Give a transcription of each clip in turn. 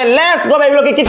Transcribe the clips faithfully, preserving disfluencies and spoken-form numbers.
Let's go, baby, look at it.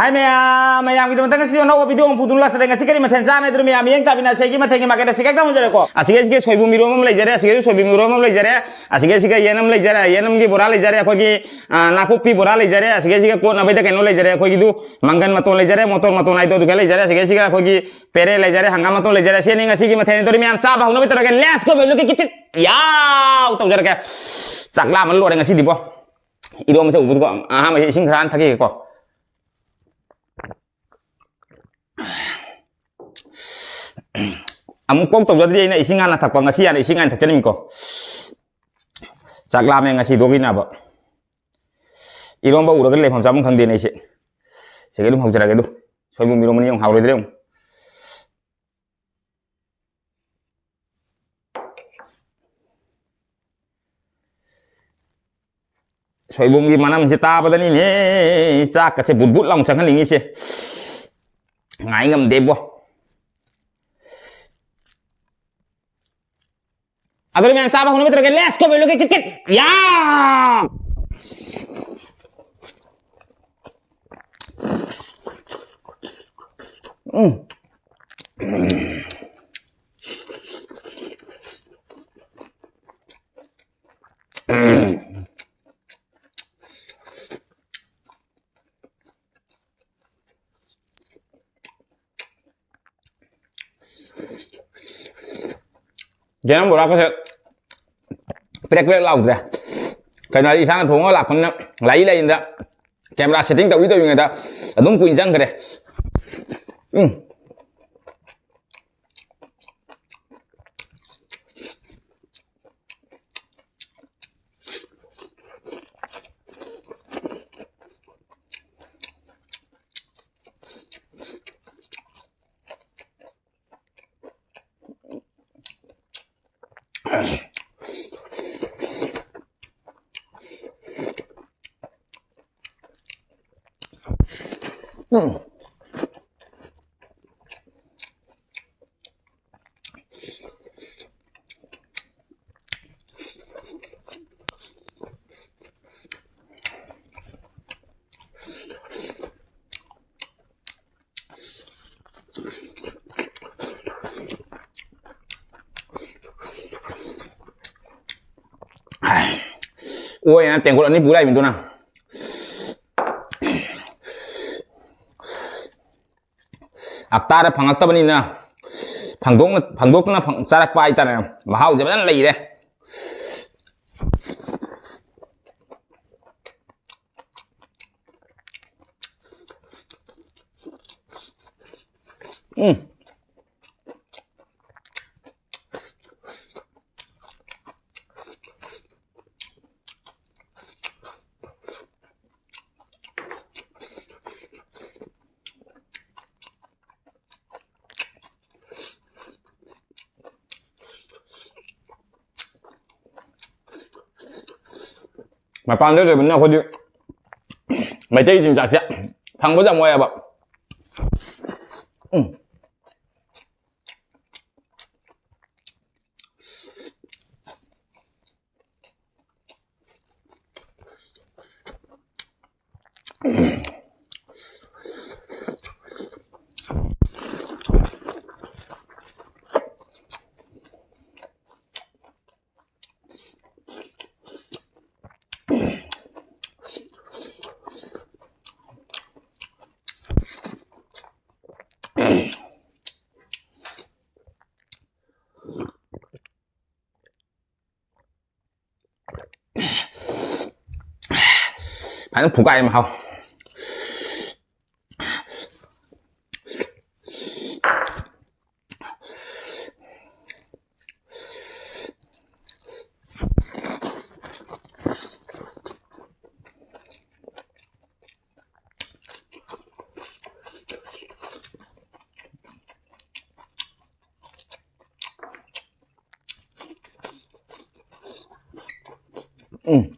Hi ꯃꯌꯥꯝ, ꯃꯌꯥꯝꯒꯤꯗꯃꯛꯇ ꯉꯁꯤ ꯑꯅꯧꯕ video ꯑꯃ ꯄꯨꯗꯨꯅ ꯂꯥꯛꯆꯔꯦ꯫ ꯉꯁꯤ ꯀꯔꯤ ꯃꯊꯦꯜ ꯆꯥꯅꯤ ꯍꯥꯏꯗꯨꯅ ꯃꯌꯥꯝ ꯌꯦꯡ ꯇꯥꯕꯤꯅ ꯑꯁꯤꯒꯤ ꯃꯊꯦꯜꯒꯤ ꯃꯥꯏꯀꯩꯗ ꯁꯤꯒꯦꯛ ꯇꯧꯍꯟꯖꯔꯦꯀꯣ꯫ ꯑꯁꯤꯒꯤ ꯑꯁꯤꯒꯤ ꯁꯣꯏꯕꯨꯝ ꯏꯔꯣꯝꯕ ꯑꯃ ꯂꯩꯖꯔꯦ, ꯑꯁꯤꯒꯤ ꯁꯣꯏꯕꯨꯝ ꯏꯔꯣꯝꯕ ꯑꯃ ꯂꯩꯖꯔꯦ, ꯑꯁꯤꯒꯤ ꯑꯁꯤꯒ ꯌꯦꯟ ꯑꯃ ꯂꯩꯖꯔꯦ, ꯌꯦꯟ ꯑꯃꯒꯤ ꯕꯣꯔꯥ ꯂꯩꯖꯔꯦ, ꯑꯩꯈꯣꯏꯒꯤ, ꯑ, ꯅꯥꯀꯨꯞꯄꯤ ꯕꯣꯔꯥ ꯂꯩꯖꯔꯦ, ꯑꯁꯤꯒꯤ ꯑꯁꯤꯒ ꯀꯣꯠꯅꯕꯩꯗ ꯀꯩꯅꯣ ꯂꯩꯖꯔꯦ, ꯑꯩꯈꯣꯏꯒꯤꯗꯨ ꯃꯪꯒꯟ ꯃꯇꯣꯟ ꯂꯩꯖꯔꯦ, ꯃꯣꯇꯣꯔ ꯃꯇꯣꯟ ꯍꯥꯏꯗꯣ ꯑꯗꯨꯒ ꯂꯩꯖꯔꯦ, ꯑꯁꯤꯒꯤ ꯑꯁꯤꯒ ꯑꯩꯈꯣꯏꯒꯤ ꯄꯦꯔꯦ ꯂꯩꯖꯔꯦ, ꯍꯪꯒꯥꯝ ꯃꯇꯣꯟ ꯂꯩꯖꯔꯦ꯫ ꯁꯤꯅꯤ ꯉꯁꯤꯒꯤ ꯃꯊꯦꯜ꯫ ꯑꯗꯨꯗꯤ ꯃꯌꯥꯝ ꯆꯥꯕ ꯍꯧꯅꯕ ꯇꯧꯔꯒꯦ꯫ Let's go, baby, look at it. ꯌꯥꯎ! ꯇꯧꯖꯔꯒꯦ꯫ ꯆꯥꯛ ꯂꯥꯝꯕꯅ ꯂꯣꯏꯔꯦ ꯉꯁꯤꯗꯤꯕꯣ꯫ ꯏꯔꯣꯝꯕꯁꯦ ꯎꯕꯗꯀꯣ ꯑꯍꯥꯟꯕꯁꯦ ꯏꯁꯤꯡ ꯈꯔ ꯍꯥꯟꯅ ꯊꯛꯈꯤꯒꯦꯀꯣ꯫ ꯑꯃꯨꯛ ꯀꯣꯛ ꯇꯧꯖꯗ꯭ꯔꯤ, ꯑꯩꯅ ꯏꯁꯤꯡ ꯍꯥꯟꯅ ꯊꯛꯄ, ꯉꯁꯤ ꯍꯥꯟꯅ ꯏꯁꯤꯡ ꯍꯥꯟꯅ ꯊꯛꯆꯅꯤꯡꯉꯤꯀꯣ꯫ ꯆꯥꯛ ꯂꯥꯝꯃꯦ ꯉꯁꯤꯗꯣꯒꯤꯅꯕ꯫ ꯏꯔꯣꯝꯕ ꯎꯔꯒ ꯂꯩꯐꯝ ꯆꯥꯐꯝ ꯈꯪꯗꯦꯅꯦ ꯑꯩꯁꯦ꯫ ꯁꯤꯒ ꯑꯗꯨꯝ ꯍꯧꯖꯔꯒꯦ ꯑꯗꯨ꯫ ꯁꯣꯏꯕꯨꯝ ꯏꯔꯣꯝꯕꯅ ꯌꯥꯝ ꯍꯥꯎꯔꯣꯏꯗ꯭ꯔꯦ ꯑꯃꯨꯛ꯫ ꯁꯣꯏꯕꯨꯝꯒꯤ ꯃꯅꯝꯁꯤ ꯇꯥꯕꯗꯅꯤꯅꯦ ꯆꯥꯛꯀꯁꯦ ꯕꯨꯠ ꯕꯨꯠ ꯂꯥꯎꯅ ꯆꯪꯍꯟꯅꯤꯡꯉꯤꯁꯦ꯫ ꯉꯥꯏ ꯉꯝꯗꯦꯕꯣ꯫ ꯑꯗꯨꯗꯤ ꯃꯌꯥꯝ ꯆꯥꯕ ꯍꯧꯅꯕ ꯇꯧꯔꯒꯦ꯫ Let's go, baby, look at it. ꯌꯥ! ꯎꯝ꯫ ꯌꯦꯔꯨꯝ ꯕꯣꯔꯥꯀꯁꯦ ꯄ꯭ꯔꯦꯛ ꯄ꯭ꯔꯦꯛ ꯂꯥꯎꯗ꯭ꯔꯦ꯫ ꯀꯩꯅꯣ ꯍꯥꯏꯗꯤ ꯏꯁꯥꯅ ꯊꯣꯡꯉꯒ ꯂꯥꯛꯄꯅꯤꯅ ꯂꯥꯏ ꯂꯥꯏꯗ camera setting ꯇꯧꯏ ꯇꯧꯔꯤꯉꯩꯗ ꯑꯗꯨꯝ ꯀꯨꯏꯅ ꯆꯪꯈ꯭ꯔꯦ꯫ ꯎꯝ꯫ ꯎꯝ꯫ ꯑꯣꯏꯅ ꯇꯦꯡꯀꯣꯠ ꯑꯅꯤ ꯄꯨ ꯂꯥꯛꯏꯃꯤꯗꯨꯅ꯫ ꯍꯞꯇꯥꯗ ꯐꯪꯉꯛꯇꯕꯅꯤꯅ ꯐꯪꯗꯣꯛꯅ-, ꯐꯪꯗꯣꯛꯇꯅ ꯐꯪ-, ꯆꯥꯔꯛꯄ ꯍꯥꯏꯇꯥꯔꯦ꯫ ꯃꯍꯥꯎꯁꯦ ꯐꯖꯅ ꯂꯩꯔꯦ꯫ ꯎꯝ꯫ ꯃꯄꯥꯟꯗ ꯂꯩꯕꯅꯤꯅ ꯑꯩꯈꯣꯏꯗꯤ ꯃꯩꯇꯩ ꯆꯤꯟꯖꯥꯛꯁꯦ ꯐꯪꯕꯁꯦ ꯌꯥꯝ ꯋꯥꯏꯑꯦꯕ꯫ ꯎꯝ꯫ ꯐꯖꯅ ꯐꯨꯒꯥꯏ ꯑꯃ ꯍꯥꯎ꯫ ꯎꯝ꯫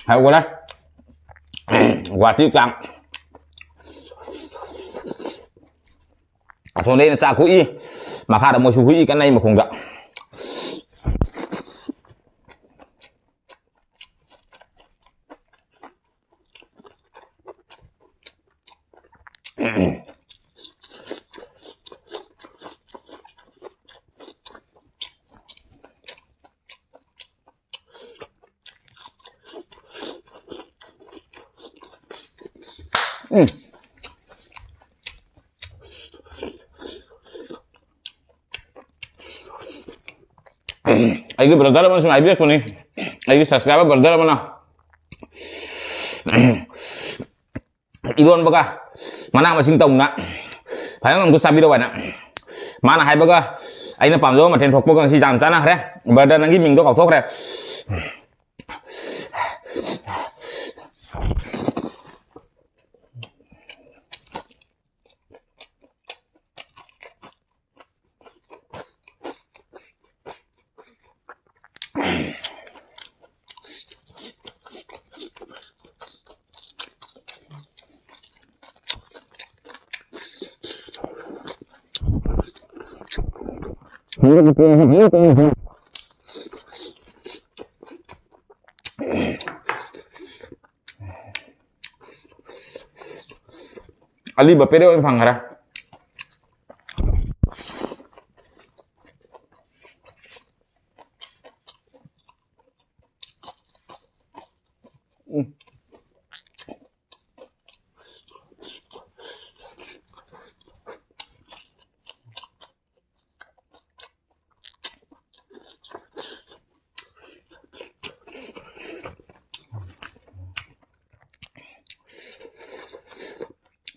ꯍꯥꯏꯒꯣꯂꯦ꯫ ꯒꯨꯍꯥꯇꯤ ꯀꯥꯡ꯫ ꯑꯁꯣꯝꯗ ꯑꯩꯅ ꯆꯥꯛ ꯈꯣꯛꯏ, ꯃꯈꯥꯗ ꯃꯣꯏꯁꯨ ꯍꯨꯏ ꯀꯟꯅ ꯑꯩ ꯃꯈꯣꯡꯗ꯫ ꯎꯝ꯫ ꯑꯩꯒꯤ ꯕ꯭ꯔꯗꯔ ꯑꯃꯅꯁꯨ ꯍꯥꯏꯕꯤꯔꯛꯄꯅꯤ, ꯑꯩꯒꯤ ꯁꯕꯁꯀ꯭ꯔꯥꯏꯕꯔ ꯕ꯭ꯔꯗꯔ ꯑꯃꯅ ꯏꯔꯣꯟꯕꯒ ꯃꯅꯥ ꯃꯁꯤꯡ ꯇꯧꯅ ꯐꯖꯅ ꯑꯝꯇ ꯆꯥꯕꯤꯔꯛꯑꯣ ꯍꯥꯏꯅ ꯃꯥꯅ ꯍꯥꯏꯕꯒ ꯑꯩꯅ ꯄꯥꯝꯖꯕ ꯃꯊꯦꯜ ꯊꯣꯛꯄꯒ ꯉꯁꯤ ꯌꯥꯝ ꯆꯥꯟꯅꯈ꯭ꯔꯦ꯫ ꯕ꯭ꯔꯗꯔ, ꯅꯪꯒꯤ ꯃꯤꯡꯗꯣ ꯀꯥꯎꯊꯣꯛꯈ꯭ꯔꯦ꯫ ꯑꯂꯤꯕ ꯄꯦꯔꯦ ꯑꯣꯏꯅ ꯐꯪꯈ꯭ꯔꯦ꯫ ꯎꯝ꯫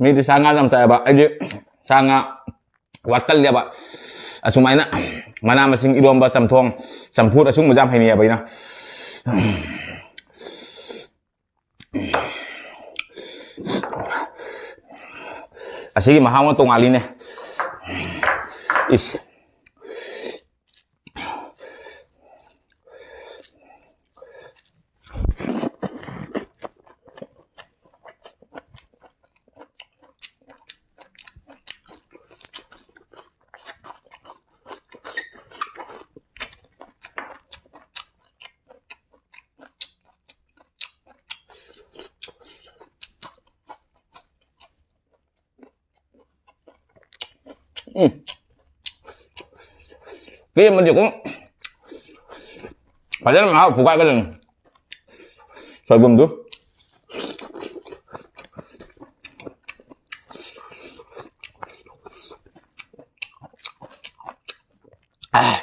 ꯃꯤꯗꯤ ꯁꯥ ꯉꯥ ꯌꯥꯝ ꯆꯥꯏꯑꯕ, ꯑꯩꯗꯤ ꯁꯥ ꯉꯥ ꯋꯥꯠꯀꯜꯂꯦꯕ꯫ ꯑꯁꯨꯃꯥꯏꯅ ꯃꯅꯥ ꯃꯁꯤꯡ, ꯏꯔꯣꯝꯕ, ꯆꯝꯊꯣꯡ, ꯆꯝꯐꯨꯠ, ꯑꯁꯨꯝꯕꯁꯦ ꯌꯥꯝ ꯍꯩꯅꯩꯑꯕ ꯑꯩꯅ꯫ ꯑꯁꯤꯒꯤ ꯃꯍꯥꯎꯅ ꯇꯣꯉꯥꯜꯂꯤꯅꯦ꯫ ꯏꯁ꯫ ꯎꯝ꯫ ꯄꯦꯟꯕꯗꯤ ꯀꯣ꯫ ꯐꯖꯅ ꯃꯍꯥꯎ ꯐꯨꯒꯥꯏꯒꯗꯕꯅꯤ꯫ ꯁꯣꯏꯕꯨꯝꯗꯨ꯫ ꯑꯥ꯫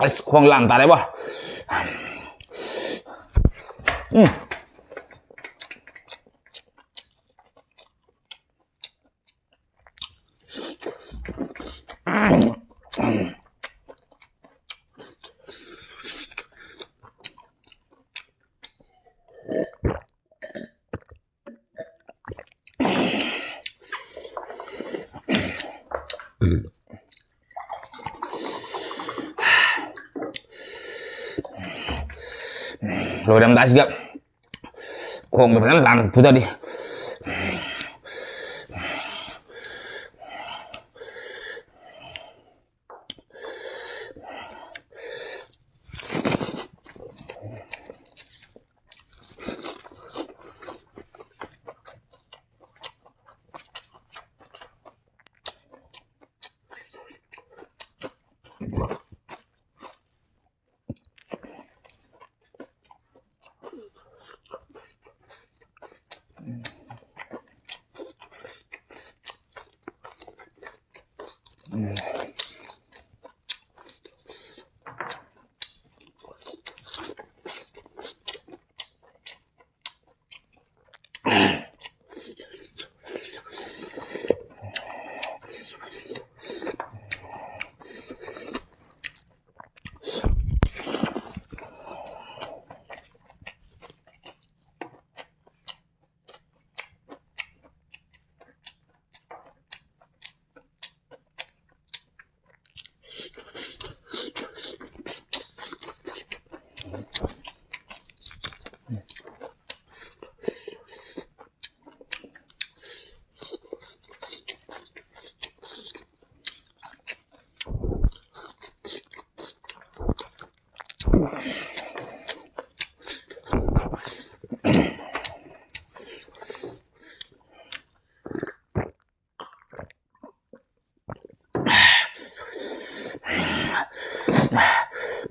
ꯑꯁ, ꯈꯣꯡ ꯂꯥꯝ ꯇꯥꯔꯦꯕꯣ꯫ ꯎꯝ꯫ ꯂꯣꯏꯔꯝꯗꯥꯏꯁꯤꯗ ꯈꯣꯡꯗ ꯐꯖꯅ ꯂꯥꯟꯅ ꯐꯨꯊꯔꯤ꯫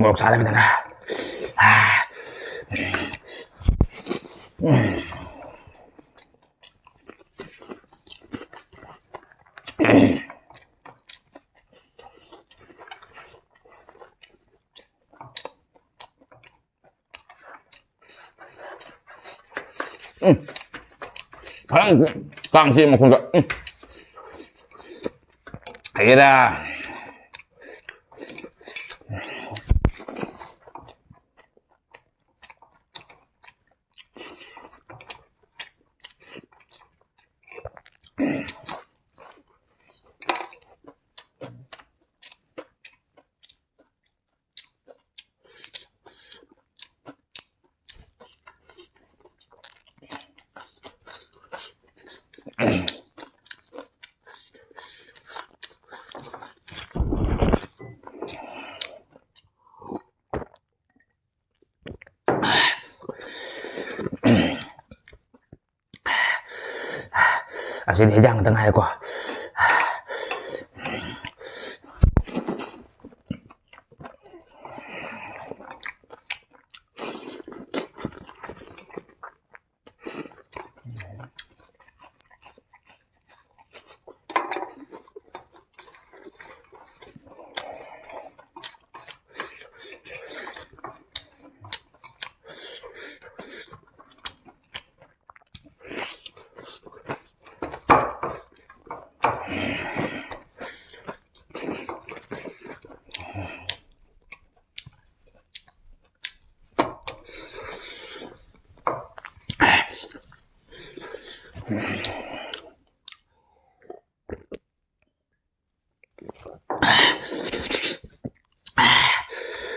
ꯃꯣꯔꯣꯛ ꯆꯥꯔꯦ ꯐꯖꯅ꯫ ꯎꯝ꯫ ꯐꯖꯅ ꯀꯥꯡꯁꯤ ꯃꯈꯣꯡꯗ꯫ ꯎꯝ꯫ ꯍꯩꯔꯥ꯫ ꯑꯁꯤꯗꯤ ꯍꯤꯟꯖꯥꯡ ꯈꯛꯇ ꯉꯥꯏꯔꯦꯀꯣ꯫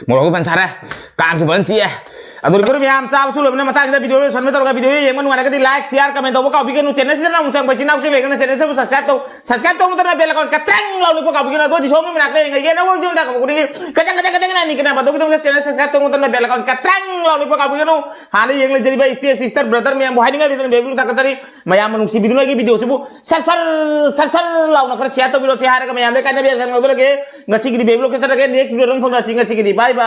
ꯃꯣꯔꯣꯛꯁꯨ ꯐꯖꯅ ꯁꯥꯔꯦ, ꯀꯥꯡꯁꯨ ꯐꯖꯅ ꯆꯤꯛꯑꯦ꯫ ꯑꯗꯨ ꯃꯌꯥꯝ ꯆꯥꯕꯁꯨ ꯂꯣꯏꯕꯅ ꯃꯇꯥꯡꯁꯤꯗ video ꯂꯣꯏꯁꯟꯕ ꯇꯧꯔꯒ video ꯌꯦꯡꯕ ꯅꯨꯡꯉꯥꯏꯔꯒꯗꯤ like, share, comment ꯇꯧꯕ ꯀꯥꯎꯕꯤꯒꯅꯨ꯫ Channel ꯁꯤꯗ ꯅꯧꯅ ꯆꯪꯕ ꯏꯆꯤꯟ ꯏꯅꯥꯎꯁꯤꯡ ꯂꯩꯔꯒꯅ channel ꯁꯤꯕꯨ subscribe ꯇꯧ, subscribe ꯇꯧꯕ ꯃꯇꯝꯗ bell icon ꯀꯇ꯭ꯔꯪ ꯂꯥꯎ ꯅꯤꯛꯄ ꯀꯥꯎꯕꯤꯒꯅꯨ꯫ ꯑꯗꯨꯒ ꯗꯤꯁꯣꯝꯒꯤ ꯃꯅꯥꯛꯇ ꯌꯦꯡꯉꯒꯦ ꯅꯪꯉꯣꯟꯗ ꯌꯨꯝꯗ ꯀꯥꯞꯄꯛꯄ ꯈꯨꯗꯤꯡꯒꯤ ꯀꯇ꯭ꯔꯪ, ꯀꯇ꯭ꯔꯪ, ꯀꯇ꯭ꯔꯪ ꯅꯤꯛꯀꯅꯦꯕ꯫ ꯑꯗꯨꯒꯤꯗꯃꯛꯇ channel subscribe ꯇꯧꯕ ꯃꯇꯝꯗ bell icon ꯀꯇ꯭ꯔꯪ ꯂꯥꯎ ꯅꯤꯛꯄ ꯀꯥꯎꯕꯤꯒꯅꯨ꯫ ꯍꯥꯟꯅ ꯌꯦꯡꯂꯤꯖꯔꯤꯕ ꯏꯆꯦ, sister, brother ꯃꯌꯥꯝꯕꯨ ꯍꯥꯏꯅꯤꯡꯉꯥꯏ ꯂꯩꯇꯅ ꯕꯦꯕꯤꯂꯨ ꯊꯥꯒꯠꯆꯔꯤ꯫ ꯃꯌꯥꯝ ꯅꯨꯡꯁꯤꯕꯤꯗꯨꯅ ꯑꯩꯒꯤ video ꯁꯤꯕꯨ ꯁꯔ ꯁꯔ ꯁꯔ ꯁꯔ ꯂꯥꯎꯅ ꯈꯔ share ꯇꯧꯕꯤꯔꯣ꯫ ꯁꯤ ꯍꯥꯏꯔꯒ ꯃꯌꯥꯝꯗ ꯀꯥꯏꯅꯕ ꯌꯥꯁꯪ ꯂꯧꯖꯔꯒꯦ꯫ ꯉꯁꯤꯒꯤꯗꯤ ꯕꯦꯕꯤꯂꯨ ꯈꯛꯇ ꯅꯠꯇ꯭ꯔꯒꯦ, next video ꯗ ꯑꯃꯨꯛ ꯐꯪꯅꯁꯤ꯫ ꯉꯁꯤꯒꯤꯗꯤ bye bye꯫